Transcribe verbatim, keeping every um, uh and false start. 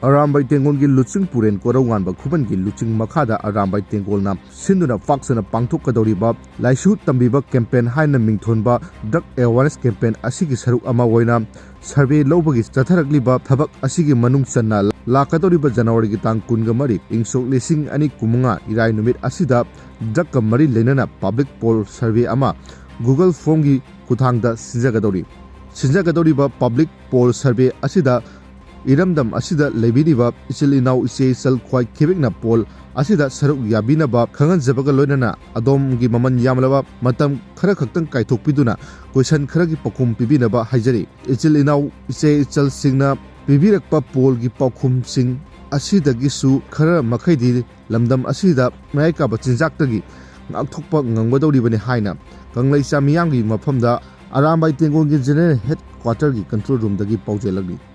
ꯑꯔꯥꯝꯕꯥꯏ ꯇꯦꯡꯒꯣꯜꯒꯤ ꯂꯨꯆꯤꯡ ꯄꯨꯔꯦꯟ ꯀꯣꯔꯧꯉꯥꯟꯕ ꯈꯨꯃꯟꯒꯤ ꯂꯨꯆꯤꯡ ꯃꯈꯥꯗ ꯑꯔꯥꯝꯕꯥꯏ ꯇꯦꯡꯒꯣꯜꯅ ꯁꯤꯟꯗꯨꯅ ꯄꯥꯛ ꯁꯟꯅ ꯄꯥꯡꯊꯣꯛꯀꯗꯧꯔꯤꯕ ꯂꯥꯏꯁꯨ ꯇꯝꯕꯤꯕ ꯀꯦꯝꯄꯦꯟ ꯍꯥꯏꯅ ꯃꯤꯡꯊꯣꯟꯕ ꯗ꯭ꯔꯒ ꯑꯦꯋꯥꯔꯅꯦꯁ ꯀꯦꯝꯄꯦꯟ ꯑꯁꯤꯒꯤ ꯁꯔꯨꯛ ꯑꯃ ꯑꯣꯏꯅ ꯁꯔꯚꯦ ꯂꯧꯕꯒꯤ ꯆꯠꯊꯔꯛꯂꯤꯕ ꯊꯕꯛ ꯑꯁꯤꯒꯤ ꯃꯅꯨꯡ ꯆꯟꯅ ꯂꯥꯛꯀꯗꯧꯔꯤꯕ ꯖꯅꯋꯥꯔꯤꯒꯤ ꯇꯥꯡ ꯀꯨꯟꯒ ꯃꯔꯤ, ꯏꯪ ꯁꯣꯛ ꯂꯤꯁꯤꯡ ꯑꯅꯤ ꯀꯨꯟꯃꯉꯥ, ꯏꯔꯥꯏ ꯅꯨꯃꯤꯠ ꯑꯁꯤꯗ ꯗ꯭ꯔꯒꯀ ꯃꯔꯤ ꯂꯩꯅꯅ ꯄꯕ꯭ꯂꯤꯛ ꯄꯣꯜ ꯁꯔꯚꯦ ꯑꯃ ꯒꯨꯒꯜ ꯐꯣꯝꯒꯤ ꯈꯨꯠꯊꯥꯡꯗ ꯁꯤꯟꯖꯒꯗꯧꯔꯤ꯫ ꯁꯤꯟꯖꯒꯗꯧꯔꯤꯕ ꯄꯕ꯭ꯂꯤꯛ ꯄꯣꯜ ꯁꯔꯚꯦ ꯑꯁꯤꯗ ꯏꯔꯝꯗꯝ ꯑꯁꯤꯗ ꯂꯩꯕꯤꯔꯤꯕ ꯏꯆꯤꯜ ꯏꯅꯥꯎ, ꯏꯆꯦ ꯏꯆꯜ ꯈ꯭ꯋꯥꯏ ꯈꯦꯕꯤꯛꯅ ꯄꯣꯜ ꯑꯁꯤꯗ ꯁꯔꯨꯛ ꯌꯥꯕꯤꯅꯕ ꯈꯪꯍꯟꯖꯕꯒ ꯂꯣꯏꯅꯅ ꯑꯗꯣꯝꯒꯤ ꯃꯃꯜ ꯌꯥꯝꯂꯕ ꯃꯇꯝ ꯈꯔ ꯈꯛꯇꯪ ꯀꯥꯏꯊꯣꯛꯄꯤꯗꯨꯅ ꯀꯣꯏꯁꯟ ꯈꯔꯒꯤ ꯄꯥꯎꯈꯨꯝ ꯄꯤꯕꯤꯅꯕ ꯍꯥꯏꯖꯔꯤ꯫ ꯏꯆꯤꯜ ꯏꯅꯥꯎ, ꯏꯆꯦ ꯏꯆꯜꯁꯤꯡꯅ ꯄꯤꯕꯤꯔꯛꯄ ꯄꯣꯜꯒꯤ ꯄꯥꯎꯈꯨꯝꯁꯤꯡ ꯑꯁꯤꯗꯒꯤꯁꯨ ꯈꯔ ꯃꯈꯩꯗꯤ ꯂꯝꯗꯝ ꯑꯁꯤꯗ ꯃꯌꯥꯏ ꯀꯥꯕ ꯆꯤꯟꯖꯥꯛꯇꯒꯤ ꯉꯥꯛꯊꯣꯛꯄ ꯉꯝꯒꯗꯧꯔꯤꯕꯅꯤ ꯍꯥꯏꯅ ꯀꯪꯂꯩꯆꯥ ꯃꯤꯌꯥꯝꯒꯤ ꯃꯐꯝꯗ ꯑꯔꯥꯝꯕꯥꯏ ꯇꯦꯡꯒꯣꯜꯒꯤ ꯖꯦꯅꯔꯦꯜ ꯍꯦꯗ ꯀ꯭ꯋꯥꯇꯔꯒꯤ ꯀꯟꯇ꯭ꯔꯣꯜ ꯔꯨꯝꯗꯒꯤ ꯄꯥꯎꯖꯦꯜꯂꯛꯂꯤ꯫